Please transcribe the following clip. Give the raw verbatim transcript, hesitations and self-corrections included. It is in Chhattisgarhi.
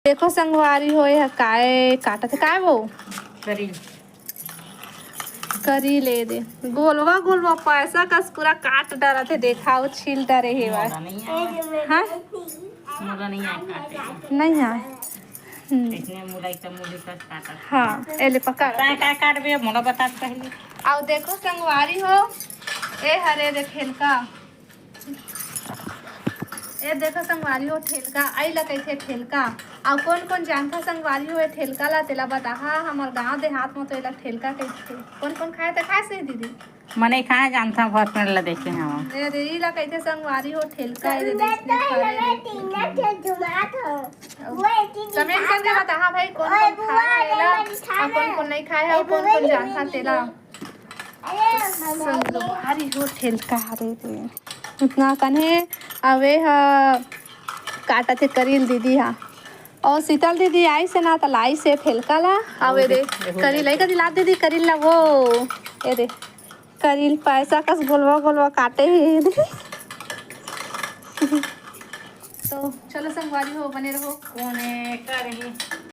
देखो संगवारी हो, ये काय काटत हे, काय वो? करील। करील, ए दे, गोलवा गोलवा पैसा कस पूरा काट डारत हे। देखा, वो छील डारे हे। मोला नहीं आय। हाँ? मोला नहीं आय काटे। नहीं आय। हम्म। इसने मोला एकदम मुड़ी कस काटत। हाँ, ए ले पकड़। काय काय काटबे, मोला बता पहले। अउ देखो संगवारी हो, ए हरे दे ठेलका। ए देखो संगवारी हो, ठेलका, आई ला कहिथे ठेलका। अउ कोन कोन जानथा संगवारी हो ए ठेलका ला, तेला बताहा। हमर गांव देहात म तो एला ठेलका कहिथे। कोन कोन खाए त खाए सही दीदी? मने खाए जानथा, बहुत मेर ला देखे हवं। ए दे, ई ला कहिथे संगवारी हो ठेलका, ए दे, देख, देख, खा ले रे। कमेंट करके बताहा भाई, कोन कोन खाए हे एला, अउ कोन कोन नहीं खाए हे, अउ कोन कोन जानथा तेला। संगवारी हो ठेलका हरे रे। इतना कन हे, अउ ए ह काटत हे करील दीदी हा। अउ शीतल दीदी आइस हे ना, त लाइस हे ठेलका ला। अउ ए दे, करील, ए करील ला दीदी, करील ला वो। ए दे, करील पैसा कस गोलवा गोलवा काटे हे दे। तो चलो संगवारी हो, बने रहो। कोने करही?